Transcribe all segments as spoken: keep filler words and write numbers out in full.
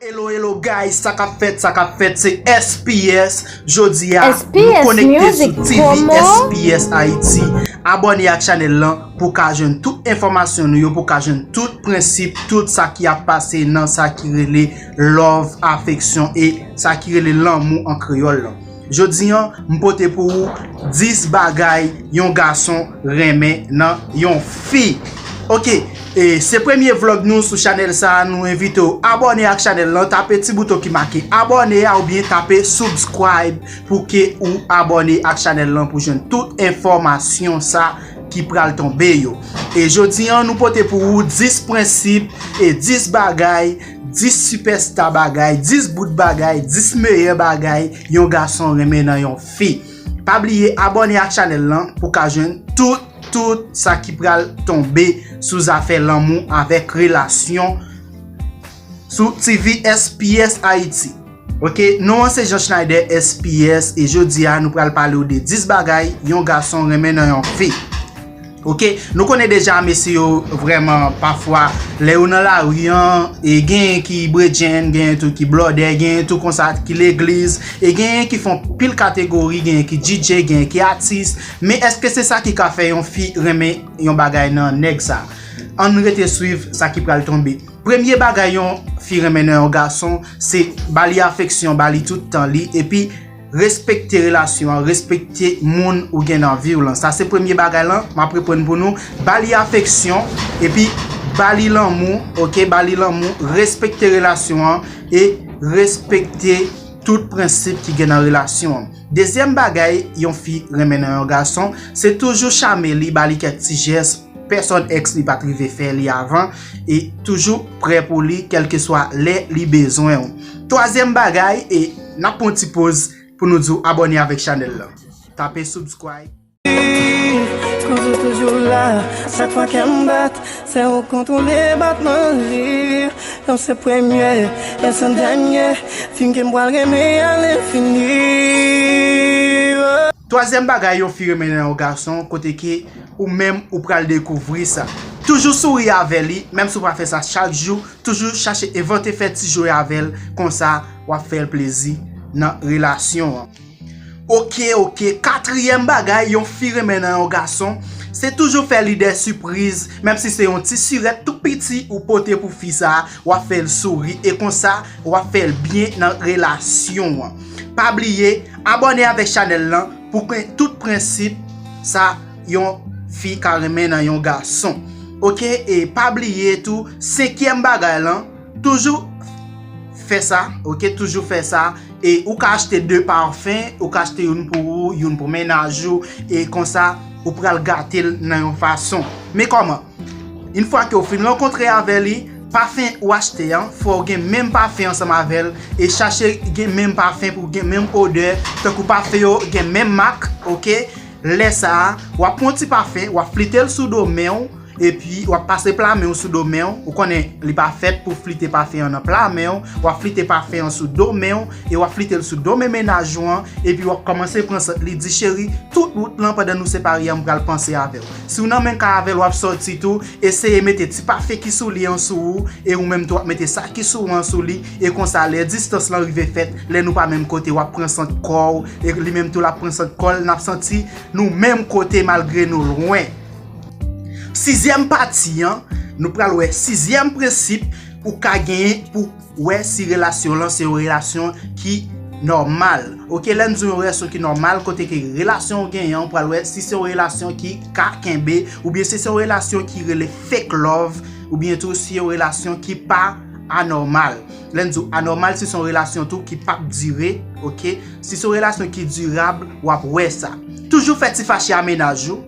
Hello, hello guys, sa k ap fèt, sa k ap fèt, se S P S. Jodi a, nou konekte sou T V S P S Haiti. Abòne ak chanèl lan pou w ka jwenn tout enfòmasyon nou yo, pou w ka jwenn tout prensip, tout sa ki ap pase nan sa ki rele love, afeksyon e sa ki rele lanmou an kreyòl lan. Jodi an, m pote pou ou dis bagay yon gason renmen nan yon fi. Ok, e se premye vlog nou sou chanèl sa a, nou envite w abòne ak chanèl lan, tape ti bouton ki make abòne a oubyen tape subscribe pou ke ou abòne ak chanèl lan pou jwenn tout enfòmasyon sa ki pral tonbe yo. E jodi an, nou pote pou ou dis prensip e dis bagay, dis sipèsta bagay, dis bout bagay, dis meyè bagay yon gason renmen nan yon fi. Pa bliye abòne ak chanèl lan pou ka jwenn tout, tout sa ki pral tonbe sou zafè lanmou avèk relasyon sou T V S P S Haiti. Ok, non an se Jean Schneider S P S e jodi a nou pral pale w de dis bagay yon gason renmen nan yon fi. Ok, nou konnen deja mesye yo vrèman pafwa lè yo nan lari an, e genyen ki bredjenn, genyen tou ki blòdè, genyen tou konsa ki legliz, e genyen ki fè yon pil kategori, genyen ki D J, genyen ki atis. Men èske se sa ki ka fè yon fi renmen yon bagay nan nèg sa? Ann rete swiv sa ki pral tonbe. Premye bagay yon fi renmen nan yon gason, se ba li afeksyon, ba li tout tan li, epi respekte relasyon an, respekte moun ou gen nan vi w lan. Sa se premye bagay lan, m ap reprann pou nou. Ba li afeksyon, epi ba li lanmou, ok, ba li lanmou, respekte relasyon an, e respekte tout prensip ki gen nan relasyon an. Dezyèm bagay yon fi renmen nan yon gason, se toujou chame li, ba li kèk ti jès, pèsòn èks li pa t rive fè li avan, e toujou prè pou li, kèlkeswa lè li bezwen w. Twazyèm bagay, e n ap pran yon ti poz pou nou di w abòne avèk chanèl lan. Tape subscribe. Koz ou toujou la, chak fwa kè m bat, se ou kontwole batman li. Non se premye, e se dènye, fi m ke m pral renmen a lenfini. Twazyèm bagay yon fi renmen nan yon gason, kote ke ou menm ou pral dekouvri sa. Toujou souri avè li, menm si w pa fè sa chak jou, toujou chache envante fè ti jwe avè l, konsa w ap fè l plezi nan relasyon an. Ok, ok, katriyèm bagay yon fi renmen nan yon gason, se toujou fè li de sipriz, menm si se yon ti sirèt tou piti ou pote pou fi sa, w ap fè l souri, e konsa w ap fè l byen nan relasyon an. Pa bliye, abòne avèk chanèl lan pou gen tout prensip sa yon fi ka renmen nan yon gason. Ok, e pa bliye tou, senkyèm bagay lan, toujou fè sa, ok, toujou fè sa. E ou ka achte de pafen, ou ka achte youn pou ou, youn pou mennaj ou, e konsa ou pral gate l nan yon fason. Men kòman? Yon fwa ke w fin rankontre avè li, pafen ou achte an, fò w gen menm pafen ansanm avè l, e chache gen menm pafen pou gen menm odè, tankou pafen yo gen menm mak, ok? Lè sa a, w ap pran yon ti pafen, w ap flite l sou do men w, epi w ap pase pla men w sou do men w. Ou konnen li pa fèt pou flite pafen an nan pla men w. W ap flite pafen an sou do men w, e w ap flite l sou do men mennaj ou an, epi w ap kòmanse pran sant li, di, cheri, tout wout lan pandan nou separe an, m pral panse avè w. Si w nan menm kay avè l, w ap sòti tou, eseye mete ti pafen ki sou li an sou ou, e ou menm tou w ap mete sa ki sou ou an sou li, e konsa lè distans lan rive fèt, lè nou pa menm kote, w ap pran sant kò w, e li menm tou l ap pran sant kò l, n ap santi nou menm kote malgre nou lwen. Sizyèm pati an, nou pral wè sizyèm prensip ou ka genyen pou wè si relasyon lan se yon relasyon ki nòmal. Ok, lè n di yon relasyon ki nòmal, kote ke relasyon w genyen an, ou pral wè si se yon relasyon ki ka kenbe, oubyen si se yon relasyon ki rele fake love, oubyen tou si yon relasyon ki pa anòmal. Lè n di w anòmal, si se yon relasyon tou ki p ap dire, ok? Si se yon relasyon ki dirab, w ap wè sa. Toujou fè ti fache a mennaj ou.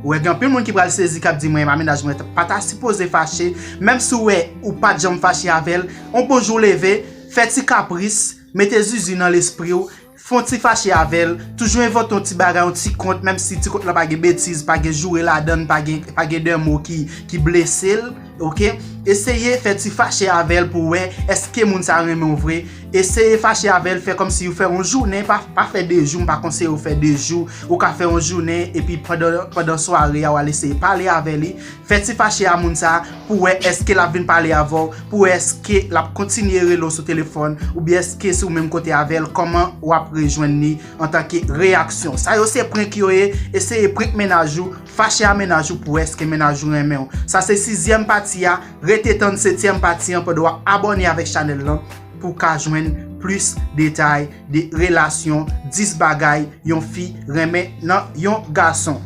Ou wè, gen anpil moun ki pral sezi, k ap di, mwen, a mennaj mwen pa ta sipoze fache. Menm si w wè ou pa t janm fache avè l, yon bon jou w leve, fè ti kapris, mete zuzu nan lespri w, fè yon ti fache avè l, toujou envante yon ti bagay, yon ti kont, menm si ti kont lan pa gen betiz, pa gen joure ladan l, pa gen, pa gen de mo ki, ki blese l, ok? Eseye fè ti fache avè l pou w wè èske moun sa renmen w vre, eseye fache avè l, fè kòmsi ou fè yon jounen, pa, pa fè de jou, m pa konseye w fè de jou, ou ka fè yon jounen, epi pandan, pandan sware a, w al eseye pale avè li, fè ti fache a moun sa, pou wè èske l ap vin pale avè w, pou wè èske l ap kontinye rele w sou telefòn, oubyen èske se ou menm kote avè l, kòman w ap rejwenn li antanke reyaksyon. Sa yo se prank yo ye, eseye prank mennaj ou, fache a mennaj ou pou wè èske mennaj ou renmen w. Sa se sizyèm pati a, rete tann setyèm pati an pandan w ap abòne avèk chanèl lan pou w ka jwenn plis detay de relasyon dis bagay yon fi renmen nan yon gason.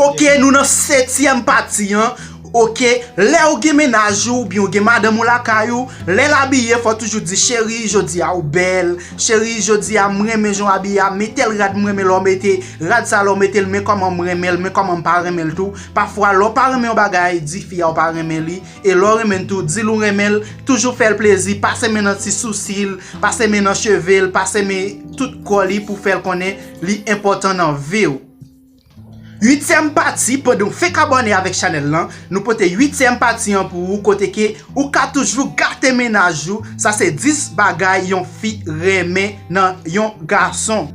Ok, nou nan setyèm pati an. Ok, lè ou gen mennaj ou oubyen ou gen madanm ou lakay ou, lè l abiye, fò w toujou di, cheri, jodi a ou bèl. Cheri, jodi a m renmen jan w abiye a. Men tèl rad, m renmen lè w mete rad sa, lè w mete l, men kòman m renmen l, men kòman m pa renmen l tou. Pafwa, lè w pa renmen yon bagay, di fi a ou pa renmen li. E lè w renmen l tou, di l ou renmen l, toujou fè l plezi, pase men nan ti sousi l, pase men nan cheve l, pase men tout kò li pou fè l konnen li enpòtan nan vi w. Uityèm pati, pandan w fenk abòne avèk chanèl lan, nou pote uityèm pati an pou ou, kote ke ou ka toujou gate mennaj ou. Sa se dis bagay yon fi renmen nan yon gason.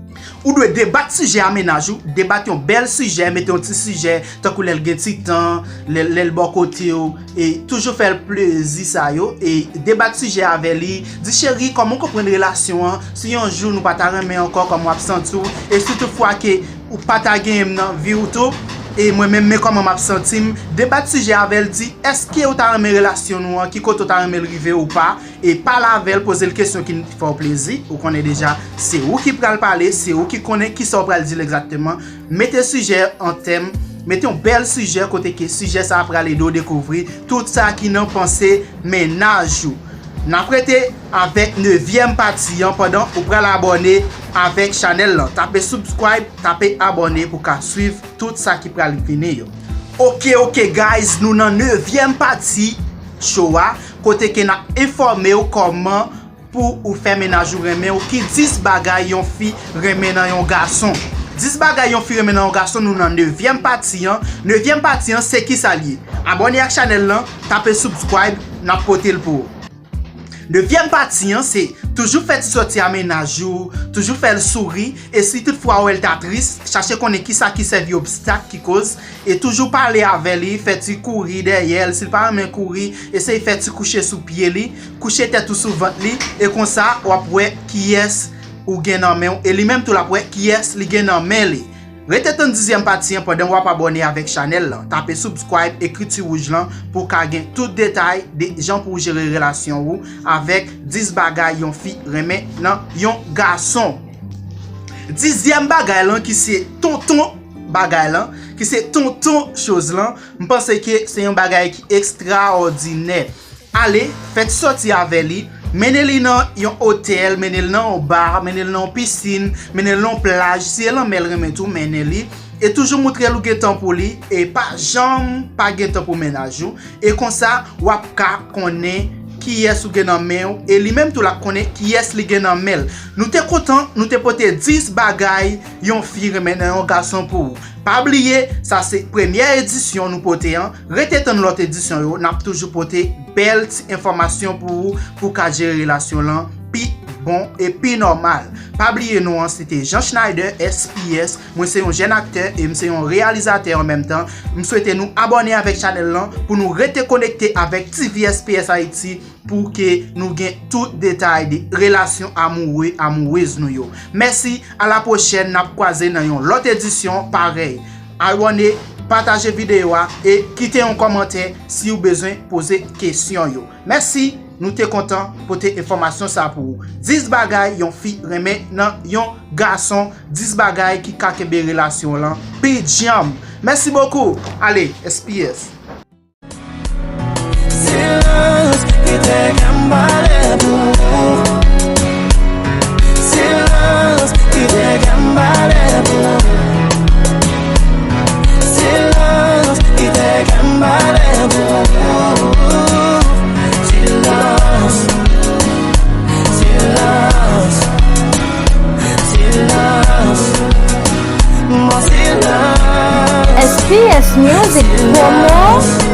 Ou dwe debat sijè a mennaj ou, debat yon bèl sijè, mete yon ti sijè, tankou lè l gen ti tan, lè, lè l bò kote w, e toujou fè l plezi sa yo, e debat sijè avè li, di, cheri, kòman w konprann relasyon an, si yon jou nou pa ta renmen ankò, kòman w ap santi w, e si toutfwa ke ou pa ta genyen m nan vi w tou, e mwen menm, men kòman m ap santi m, debat sijè avè l, di, èske w ta renmen relasyon nou an, ki kote w ta renmen l rive ou pa, e pale avè l, poze l kesyon ki fè w plezi, ou konnen deja, se ou ki pral pale, se ou ki konnen kisa w pral di l egzakteman, mete sijè an tèm, mete yon bèl sijè kote ke sijè sa a pral ede w dekouvri tout sa ki nan panse mennaj ou. N ap rete avèk nevyèm pati an pandan ou pral abòne avèk chanèl lan. Tape subscribe, tape abòne pou ka swiv tout sa ki pral vini yo. Ok, ok, guys, nou nan nevyèm pati show a, kote ke n ap enfòme w kòman pou ou fè mennaj ou renmen w, ki dis bagay yon fi renmen nan yon gason. Dis bagay yon fi renmen nan yon gason, nou nan nevyèm pati an. Nevyèm pati an, se kisa l ye? Abòne ak chanèl lan, tape subscribe, n ap pote l pou ou. Nevyèm pati an, se toujou fè ti sòti a mennaj ou, toujou fè l souri, e si toutfwa ou wè l ta tris, chache konnen kisa ki sèvi obstak ki koz, e toujou pale avè li, fè ti kouri dèyè l, si l pa renmen kouri, eseye fè ti kouche sou pye li, kouche tèt ou sou vant li, e konsa w ap wè kiyès ou gen nan men w, e li menm tou l ap wè kiyès li gen nan men li. Rete tann dizyèm pati an pandan w ap abòne avèk chanèl lan. Tape subscribe, ekri ti wouj lan pou w ka gen tout detay de jan pou w jere relasyon ou avèk dis bagay yon fi renmen nan yon gason. Dizyèm bagay lan ki se tonton bagay lan, ki se tonton choz lan, m panse ke se yon bagay ki ekstraòdinè. Ale, fè ti sòti avè li, mennen li nan yon otèl, mennen l nan yon ba, mennen l nan yon pisin, mennen l nan yon plaj, si e lanmè l renmen tou, mennen li, e toujou moutre l ou gen tan pou li, e pa janm pa gen tan pou mennaj ou, e konsa, w ap ka konnen kiyès ou gen nan men w, e li menm tou l ap konnen kiyès li gen nan men l. Nou te kontan, nou te pote dis bagay yon fi renmen nan yon gason pou ou. Pa bliye, sa se premyè edisyon nou pote an. Rete tann lòt edisyon yo, n ap toujou pote bèl ti enfòmasyon pou ou, pou w ka jere relasyon lan pi bon e pi nòmal. Pa bliye non an, se te Jean Schneider, S P S. Mwen se yon jèn aktè e m se yon reyalizatè an menm tan. M swete nou abòne avèk chanèl lan pou nou rete konekte avèk T V S P S Haiti pou ke nou gen tout detay de relasyon amoure, amourez nou yo. Mèsi, a la pwochèn, n ap kwaze nan yon lòt edisyon parèy. Abòne, pataje videyo a e kite yon kòmantè si w bezwen poze kesyon yo. Mèsi, nou te kontan pote enfòmasyon sa pou ou. Dis bagay yon fi renmen nan yon gason, dis bagay ki ka kenbe relasyon w lan pi djanm. Mèsi bokou. Ale, S P S. Silans, kite kè m pale pou ou. Silans, kite kè m pale pou ou. Silans, kite kè m pale pou ou. Silans, silans, silans. Bon, silans. S P S Music Promo.